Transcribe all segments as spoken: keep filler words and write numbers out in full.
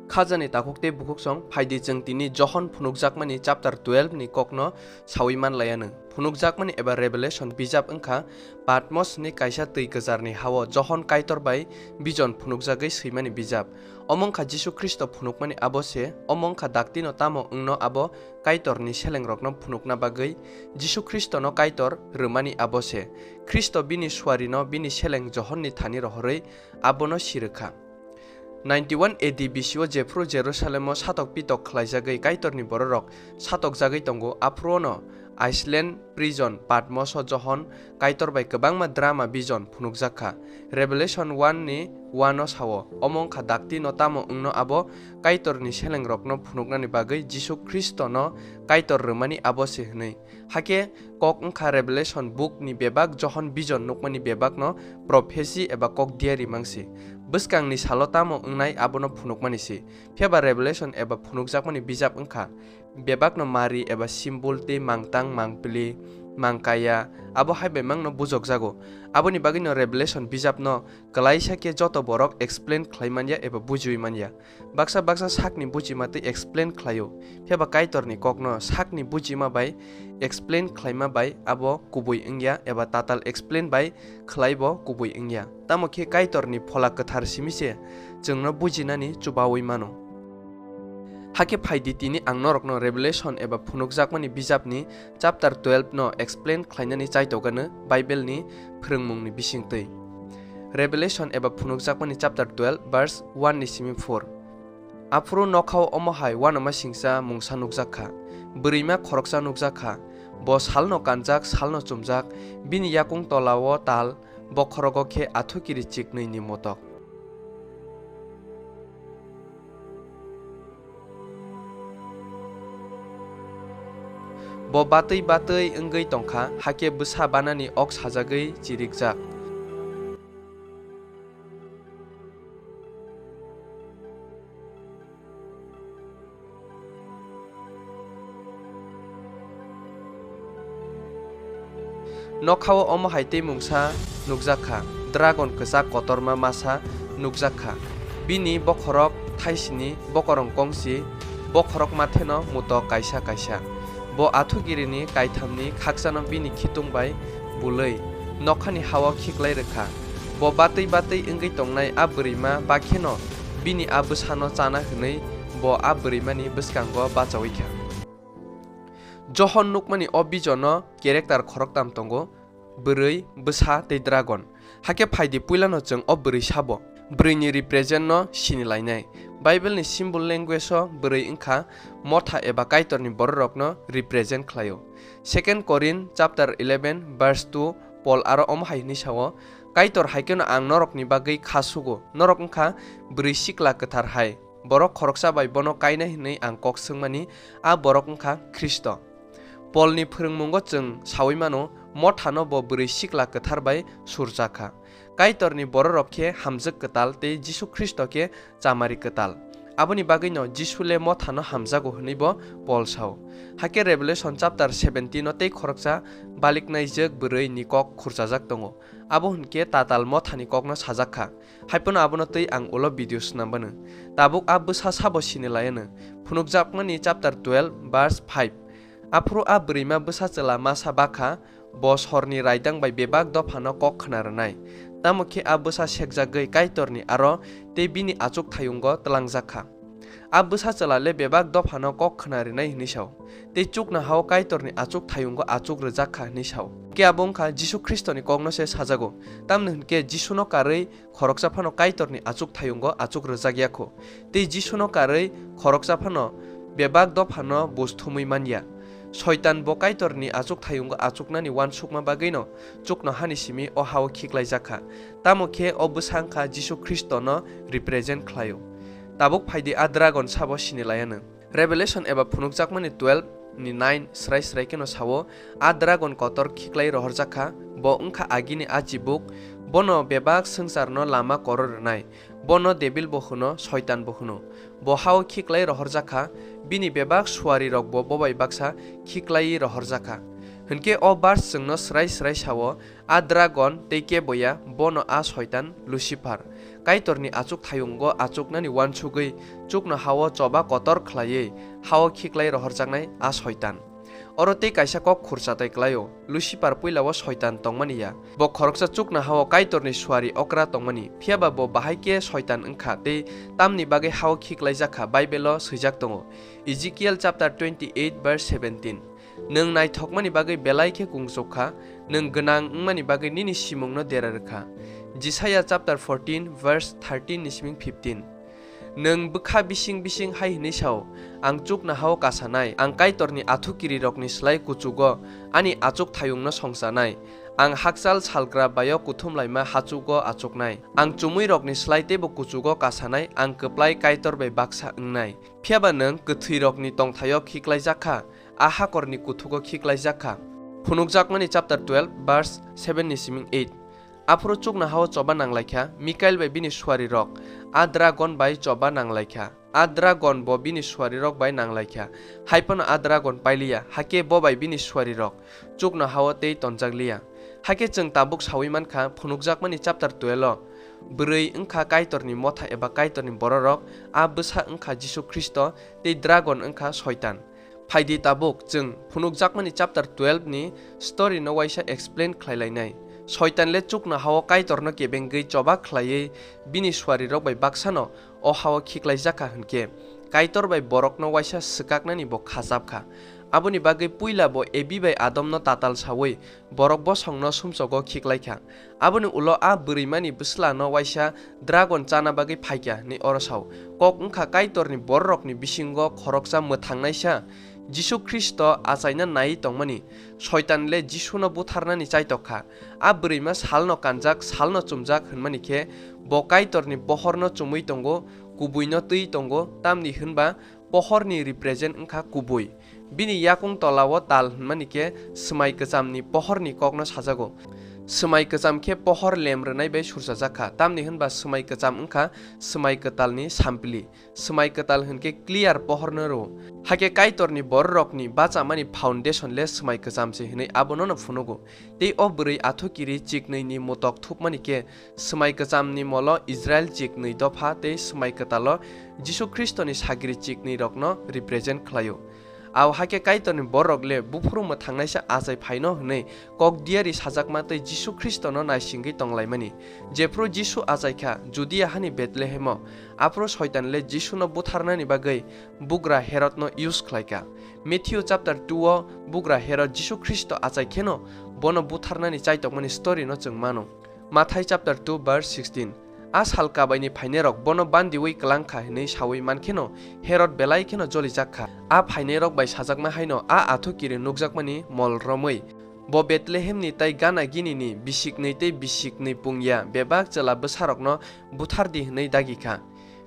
Khajani takhuk tei bukhuksong, phaidi chwng tini Johon phunukjakmani chapter twelve ni kokno sawi manlaianw. Phunukjakmani eba Revelation bijap wngkha Patmos ni kaisa twi kwcharni hao Johon Kaitor bai bijon phunukjagwi swimani bijap. Omo wngkha Jisu Khristo phunukmani abo se, omo wngkha daktino tamo wngno abo Kaitorni selengrokno phunukna bagwi Jisu Khristono Kaitor rwmani abo se. Khristo bini suarino bini seleng Johonni thani rohorwi abono sirwkha. Ninety-one A D B C o jephru Jerusalemo satok pitok khlaijagwi Kaitorni bororok satokjagwi tongo, aphruono Iceland prison Patmoso Johon Kaitor bai kwbangma drama bijon phunukjak kha. Revelation one ni one o sao, omo wngkha daktino tamo wngno abo Kaitorni selengrokno phunuknani bagwi Jisu Khristono Kaitor rwmani abo se hwnwi. Hakhe kok wngkha Revelation book ni bebak Johon bijon nukmani bebakno prophecy eba kok diari mangsi. Bwskangni salo tamo wngnai abono phunukmani si. Phiyaba Revelation eba phunukjakmani bijap wngkha bebakno mari eba symbol tei mangtang, mangpili, mangkaya, abo hai bai mangno bujokjago. Aboni bagwino Revelation bijapno kwlaisa khe joto borok explain khlai manya eba bujiwi manya. Baksa baksa sakni bujima tei explain khlaio, phiyaba Kaitorni kokno sakni bujima bai explain khlaima bai abo kubui wngya eba tatal explain bai khlaibo kubui wngya. Tamo khe Kaitorni Phola Kwthar simi se chwngno bujinani chubawi mano. Hakhe phaidi tini ang norokno Revelation eba phunukjakmani bijapni chapter twelve no explain khlainani chaitokgano Bible ni phrwngmungni bisingtwi. Revelation eba phunukjakmani chapter twelve verse one ni simi four. Aphuru nokhao omo hai uanama singcha mungsa nukjak kha, bwrwima khoroksa nukjak kha, bo salno kanjak, salno chumjak, bini yakung tolao tal, bokhorogo khe athukiri chiknwi ni motok. Bo batwi batwi wngwi tongkha, hakhe bwsa banani ok sajagwi chirikjak. Nokhao omo hai tei mungsa nukjak kha, dragon kwchak kotorma masa nukjak kha. Bini bokhorok thaisini, bokorong kongsi, bokhorok matheno mutok kaisa kaisa. Bo athugirini kaithamni khaksano bini khitung bai bulwi nokhani hao khiklai rwkha. Bo batwi batwi wngwi tongnai a bwrwima bakheno bini a bwsano chana hwnwi bo a bwrwimani bwskango bachaui kha. Johon nukmani o bijono character khoroktam tongo, bwrwi, bwsa tei dragon. Hakhe phaidi puilano chwng o bwrwi sabo. Bwrwini represent no sini lainai. Bible ni symbol language o bwrwi wngkha motha eba Kaitorni bororokno represent khlaio. Second Corinth chapter eleven verse two Paul aro omo hai hwnwi sao, "Kaitor hai kheno ang norokni bagwi kha sugo, norok wngkha bwrwi sikla kwthar hai." Borok khoroksa bai bono kainai hwnwi ang kok swngmani, a borok wngkha Khristo. Polni phrwngmungo chwng saui mano, mothano bo bwrwi sikla kwthar bai surjak kha. Kaitorni bororok khe hamjwk kwtal tei Jisu Khristo khe chamari kwtal. Aboni bagwino Jisu le mothano hamjago hwnwi bo Pol sao. Hakhe Revelation chapter seventeen o tei khoroksa baliknaijwk bwrwi ni kok khurchajak tongo. Abo hwnkhe tatal mothani kokno sajak kha. Haiphano abono twi ang ulo video swnam bano. Tabuk a bwsa sabo sini laiano. Phunukjakmani chapter twelve verse five. Aphuru a bwrwima bwsa chwla masa bakha, bo sorni raidang bai bebak dophano kok khna rwnai. Tamo khe a bwsa sekjagwi Kaitorni aro tei bini achuk thayungo tlangjak kha. A bwsa chwla le bebak dophano kok khna rinai hwnwi sao. Tei chuknohao Kaitorni achuk thayungo achuk rwjak kha hwnwi sao. Khe abo wngkha Jisu Khristoni kokno se sajago. Tamni hwnkhe Jisuno karwi khoroksa phano Kaitorni achuk thayungo achuk rwjak ya kho. Tei Jisuno karwi khoroksa phano bebak dophano buj thumwi man ya. Soitan bo Kaitorni achuk thayungo achuknani uansukma bagwino chuknohani simi o hao khiklaijak kha. Tamo khe o bwsa wngkha Jisu Khristono represent khlaio. Tabuk phaidi a dragon sabo sini laiano. Revelation eba phunukjakmani twelve ni nine srai srai kheno sao, a dragon kotor khiklai rohorjak kha, bo wngkha agini a chibuk, bono bebak swngcharno lama koro rwnai, bono debil bo hwno, soitan bo hwno. Bo hao khiklai rohorjak kha, bini bebak suari rokbo bobai baksa khiklaiwi rohorjak kha. Hwnkhe o verse chwngno srai srai sao, a dragon tei kebo ya, bono a soitan Lucifer, Kaitorni achuk thayungo achuknani uansugwi chuknohao choba kotor khlaiwi hao khiklai rohorjaknai a Soitan. Oro tei kaisa kok khurchatai klaio, Lucifer puilao Soitan tongmani ya. Bo khoroksa chuknohao Kaitorni suari okra tongmani, phiyaba bo bahai khe Soitan wngkha tei tamni bagwi hao khiklaijak kha Bible-o swijak tongo, Ezekiel chapter twenty-eight verse seventeen. Nwng naithokmani bagwi belai khe kungsuk kha, nwng gwnang wngmani bagwi nini simungno dera rwkha. Jisaiya chapter fourteen verse thirteen ni simi fifteen. Nwng bwkha bising bising hai hwnwi sao, "Ang chuknohao kasanai, ang Kaitorni athukirirokni slai kuchugo ani achuk thayungno songchanai. Ang hakchal salgra bai-o kuthum laima hachugo achuknai. Ang chumwirokni slai teibo kuchugo kasanai, ang kwplai Kaitor bai baksa wngnai." Phiyaba nwng kwthwirokni tongthaio khiklaijak kha, a hakorni kuthugo khiklaijak kha. Phunukjakmani chapter twelve verse seven ni simi eight. Aphuru chuknohao choba nanglaikha, Mikael bai bini suarirok a dragon bai choba nanglaikha. A dragon bo bini suarirok bai nanglaikha, hai phano a dragon pailiya, hakhe bo bai bini suarirok chuknohao tei tonjakliya. Hakhe chwng tabuk saui mankha, phunukjakmani chapter twelve o, bwrwi wngkha Kaitorni motha eba Kaitorni bororok, a bwsa wngkha Jisu Khristo, tei dragon wngkha Soitan. Phaidi tabuk chwng phunukjakmani chapter twelve ni story no waisa explain khlai lainai. Soitan le chuknohao Kaitorno kebengwi choba khlaiwi bini suarirok bai baksano o hao khiklaijak kha hwnkhe, Kaitor bai borokno waisa swkaknani bo khachap kha. Aboni bagwi puila bo Ebi bai Adomno tatal saui borok bosongno sumsogo khiklaikha. Aboni ulo a bwrwimani bwslano waisa dragon chana bagwi phaikha hwnwi oro sao. Kok wngkha Kaitorni bororokni bisingo khoroksa mwthangnaisa Jisu Khristo achaina naiwi tongmani. Soitan le Jisuno butharnani chaitok kha. A bwrwima salno kanjak, salno chumjak hwnmani khe bo Kaitorni pohorno chumui tongo, kubuino twi tongo, tamni hwnba pohorni represent wngkha kubui. Bini yakung tolao tal hwnmani khe swmai kwchamni pohorni kokno sajago. Swmai kwcham khe pohor lem rwnai bai surchajak kha, tamni hwnba swmai kwcham wngkha swmai kwtalni sampli. Swmai kwtal hwnkhe clear pohorno rwo. Hakhe Kaitorni bororokni bachamani foundation le swmai kwcham se hwnwi abonono phunugo. Tei o bwrwi athukiri chiknwini mutok thupmani khe swmai kwchamni molo Israel chiknwi dopha tei swmai kwtalo Jisu Khristoni sagri chiknwirokno represent khlaio. Ao hakhe Kaitorni bororok le buphuru mwthangnaisa achai phaino hwnwi kok diari sajakma tei Jisu Khristono naisingwi tonglaimani. Jephru Jisu achaikha Judia hani Bethlehemo, aphuru Soitan le Jisuno butharnani bagwi bugra Herodno use khlaikha. Matthew chapter two o bugra Herod Jisu Khristo achai kheno bono butharnani chaitokmani story no chwng mano. Mathai chapter two verse sixteen. A sal kabaini phainairok bono bandiwi kwlang kha hwnwi saui mankheno Herod belai kheno jolijak kha. A phainairok bai sajakma haino a athukiri nukjakmani mol romwi bo Bethlehemni tai gana ginini bisiknwi tei bisiknwi pungya bebak chwla bwsarokno buthardi hwnwi dagi kha.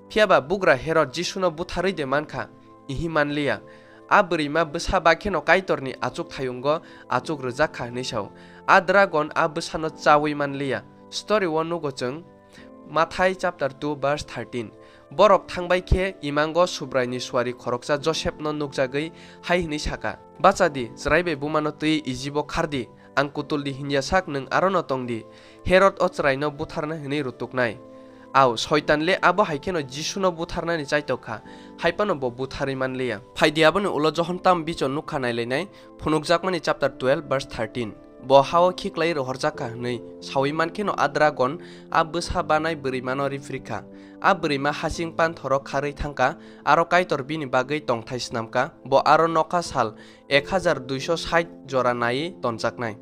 Phiyaba bugra Herod Jisuno butharwi de mankha? Ihi manliya. A bwrwima bwsa ba kheno Kaitorni achuk thayungo achuk rwjak kha hwnwi sao. A dragon a bwsano chaui manliya. Story o nugo chwng Mathai chapter two verse thirteen. Borok thangbai khe imango Subraini suari khoroksa Josepno nukjagwi hai hwnwi saka, "Bacha di, chwrai bai bumano twi Ijibo khar di, ang kutul di hinya sak nwng arono tong di. Herod o chwraino butharna hwnwi rutuknai." Ao, Soitan le abo hai kheno Jisuno butharnani chaitok kha, hai phano bo butharwi manliya. Phaidi aboni ulo Johon tam bichon nukha nailainai, phunukjakmani chapter twelve verse thirteen. Bo hao khiklai rohorjak kha hwnwi saui mankheno a dragon a bwsa banai bwrwimano riphrikha. A bwrwima hasing panthoro kharwi thangkha, aro Kaitor bini bagwi tongthai snamkha, bo aro nokha sal ek hajar duiso sait jora naiwi tonjaknai.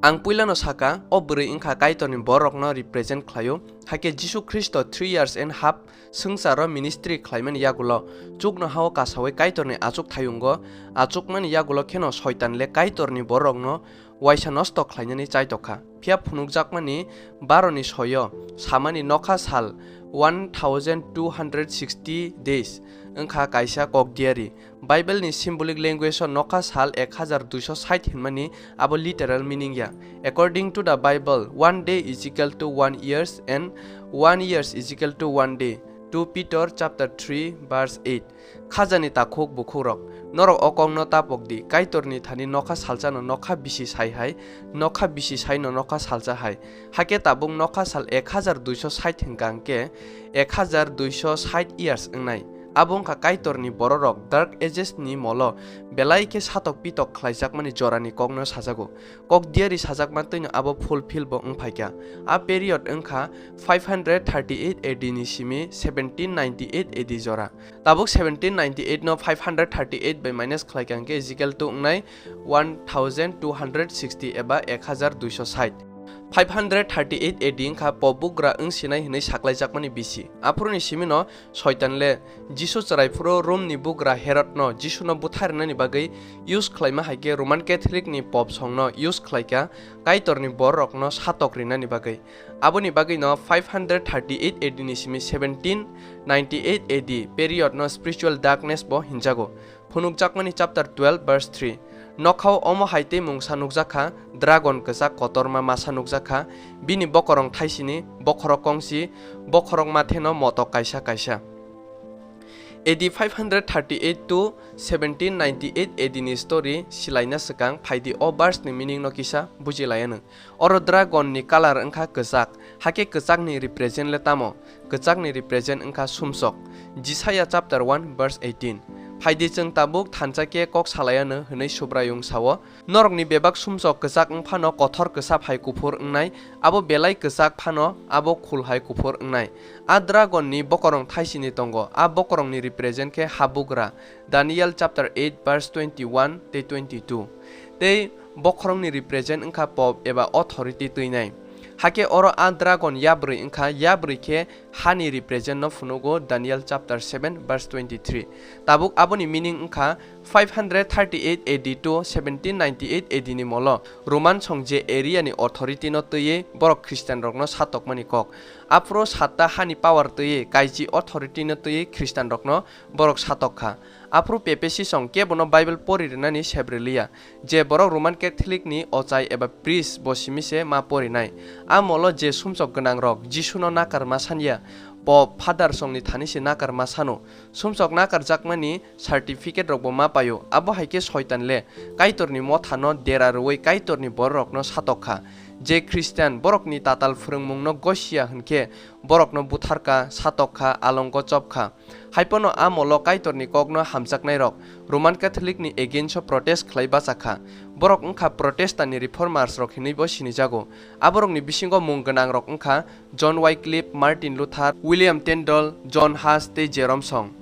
Ang puilano saka, o bwrwi wngkha Kaitorni borokno represent khlaio, hakhe Jisu Khristo three years and half swngcharo ministry khlaimani yagulo chuknohao kasaui Kaitorni achuk thayungo achukmani yagulo kheno Soitan le Kaitorni borokno waisa nosto khlainani chaitokha. Phiya phunukjakmani baroni soyo samani nokha sal one thousand two hundred sixty days wngkha kaisa kokdiari. Bible ni symbolic language o nokha sal ek hajar duiso sait hinmani abo literal meaning ya. According to the Bible, one day is equal to one years and one years is equal to one day. Two Peter chapter three verse eight. Khajani takhuk bukhukrok, norok o kokno tapok di, Kaitorni thani nokha salsano nokha bisi sai hai, nokha bisi saino nokha salsa hai. Hakhe tabuk nokha sal ek hajar duiso sait hwnkha hwnkhe ek hajar duiso sait years wngnai. Abo wngkha Kaitorni bororok Dark Ages ni molo belai khe satok pitok khlaijakmani jorani kokno sajago. Kok diari sajakma twino abo fulfill bo wngphaikha. A period wngkha five hundred thirty-eight A D ni simi seventeen ninety-eight A D jora. Tabuk seventeen ninety-eight no five hundred thirty-eight bai minus khlaikha hwnkhe is equal to wngnai one thousand two hundred sixty eba ek hajar duiso sait. Five hundred thirty-eight A D wngkha Pope bugra wngsinai hwnwi saklaijakmani bisi. Aphuruni simino Soitan le Jisu chwrai phuru Rome ni bugra Herod no Jisu no butharinani bagwi use khlaima hai khe Roman Catholic ni Pope song no use khlaikha Kaitorni bororok no satok rinani bagwi. Aboni bagwi no five hundred thirty-eight A D ni simi seventeen ninety-eight A D period no spiritual darkness bo hinjago. Phunukjakmani chapter twelve verse three. Nokhao omo hai tei mungsa nukjakha, dragon kwchak kotorma masa nukjakha, bini bokorong thaisini, bokhorok kongsi, bokhorok matheno motok kaisa kaisa. A D five hundred thirty-eight to seventeen ninety-eight A D ni story silaina swkang phaidi o verse ni meaning no kisa bujilaianw. Oro dragon ni colour wngkha kwchak, hakhe kwchak ni represent le tamo? Kwchak ni represent wngkha sumsok. Jisaiya chapter one verse eighteen. Phaidi chwng tabuk thansa khe kok salaianw hwnwi Subraiyung sao, norokni bebak sumsok kwchak wngphano kothor kwsap hai kuphur wngnai, abo belai kwchak phano abo khul hai kuphur wngnai. A dragon ni bokorong thaisini tongo, a bokorong ni represent khe habugra, Daniel chapter eight verse twenty-one tei twenty-two. Tei bokhorokni represent wngkha Pope eba authority twinai. Hakhe oro a dragon yabrwi wngkha, yabrwi khe hani represent no phunugo Daniel chapter seven verse twenty-three. Tabuk aboni meaning wngkha five hundred thirty-eight A D to seventeen ninety-eight A D ni molo Roman song je area ni authority no twiwi borok Christian rokno satokmani kok. Aphuru satta hani power twiwi kaiji authority no twiwi Christian rokno borok satok kha. Aphuru Papacy song kebono Bible pori rwnani sep rwliya, je borok Roman Catholic ni ochai eba priest bo simi se ma porinai. A molo je sumsok gwnang rok Jisu no nakar ma sanya, Pope, Father song ni thani se nakar ma sano. Sumsok nakar jakmani certificate rok bo ma paio. Abo hai khe Soitan le Kaitor ni motha no dera rwui Kaitor ni borok rok no satok kha. Je Christian borok ni tatal phwrwngmung no gosia hwnkhe borok no buthar kha, satok kha, alongo chop kha. Haiphano a molo Kaitorni kokno hamjaknairok Roman Catholic ni against o protest khlai bachakha. Borok wngkha Protestant ni reformers rok hinwi bo sinijago. Aborokni bisingo mung gwnangrok wngkha John Wycliffe, Martin Luther, William Tyndale, John Huss tei Jerome song.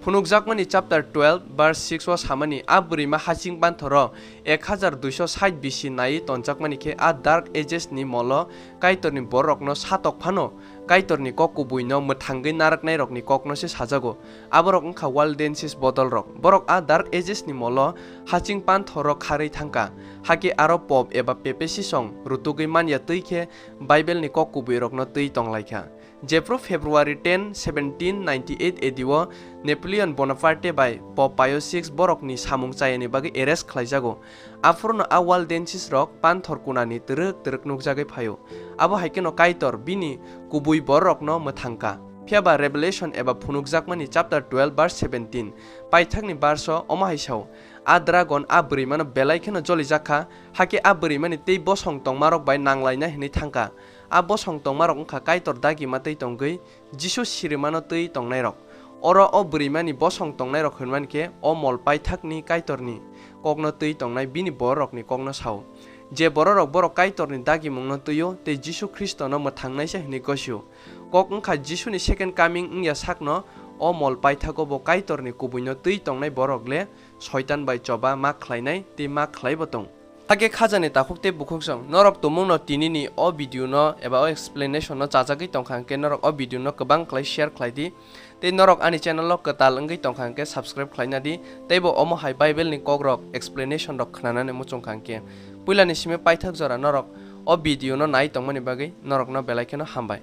Phunukjakmani chapter twelve verse six o samani a bwrwima haching panthoro ek hajar duiso sait bisi naiwi tonjakmani khe a Dark Ages ni molo Kaitorni bororokno satok phano Kaitorni kok kubuino mwthangwi narwknairokni kokno se sajago. Aborok wngkha Waldenses bodolrok. Borok a Dark Ages ni molo haching panthoro kharwi thangkha. Hakhe aro Pope eba Papacy song rutugwi manya twi khe Bible ni kok kubuirokno twi tonglaikha. Jephru February ten, seventeen ninety-eight A D o Napoleon Bonaparte bai Pope Pius six borokni samung chayani bagwi arrest khlaijago. Aphurno a Waldenses rok panthor kunani twrwk twrwk nukjagwi phaio. Abo hai kheno Kaitor bini kubui bororokno mwthangkha. Phiya ba Revelation eba phunukjakmani chapter twelve verse seventeen, paithakni verse o omo hai sao, "A dragon a bwrwimano belai kheno jolijakha, hakhe a bwrwimani tei bosong tongmarok bai nanglaina hinwi thangkha." A bosong tongmarok wngkha Kaitor dagima twi tongwi Jisu sirimano twi tongnairok. Oro o bwrwimani bosong tongnairok hwnmani khe o mol paithakni Kaitorni kokno twi tongnai bini bororokni kokno sao. Je bororok borok Kaitorni dagimungno twio tei Jisu Khristono mwthangnaisa hwnwi gosio. Kok wngkha Jisuni second coming wngya sakno o mol paithago bo Kaitorni kubuino twi tongnai borok le Soitan bai choba ma khlainai tei ma khlaibo tong. Hakhe khajani takhuk tei bukhuksong, norok tumungno tinini o video no eba o explanation no chajagwi tongkha hwnkhe norok o video no kwbang khlai share khlai di. Tei norok ani channel o kwtal wngwi tongkha hwnkhe subscribe khlaina di. Teibo omo hai Bible ni kokrok explanation rok khnanani muchungkha hwnkhe puilani simi paithak jora norok o video no nai tongmani bagwi norokno belai kheno hambai.